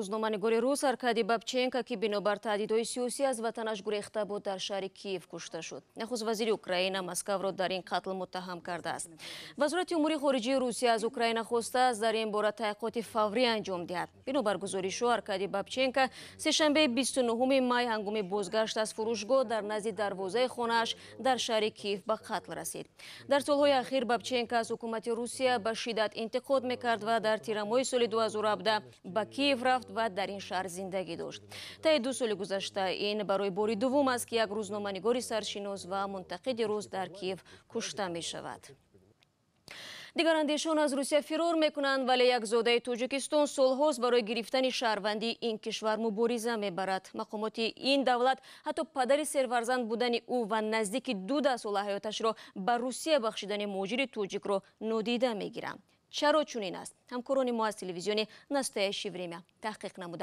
Рӯзноманигори рус Аркадий Бабченко, ки бинобар таҳдидҳои сиёсӣ аз ватанаш гурехта буд, дар шаҳри Киев кушта шуд. Нахуст вазири Украина Москавро дар ин қатл муттаҳам кардааст. Вазорати умури хориҷии Русия аз Украина хостааст, дар ин бора таҳқиқоти фаврӣ анҷом диҳад. Бинобар гузоришҳо, Аркадий Бабченко сешанбеи 29 май ҳангоми бозгашт аз фурӯшгоҳ дар назди дарвозаи хонааш дар шаҳри Киев ба қатл расид. Дар солҳои ахир Бабченко аз ҳукумати Русия ба шиддат интиқод мекард ва дар тирамоҳи соли 2017 ба Киев рафт ва дар ин шаҳр зиндагӣ дошт. Таи 2 соли гузашта ин барои бори дуввум аст, ки як рӯзноманигори саршинос ва мунтақиди рус дар Киев кушта мешавад. Дигарандешон аз Русия фирор мекунанд, вале як зодаи Тоҷикистон солҳост барои гирифтани шаҳрвандии ин кишвар мубориза мебарад. Мақомоти ин давлат ҳатто падари серфарзанд будани ӯ ва наздики 2 даҳсола ҳаёташро ба Русия бахшидани муҳоҷири тоҷикро нодида мегиранд. Чаро чунин аст? Ҳамкорони мо аз телевизиони «Настоящее время» таҳқиқ намуданд.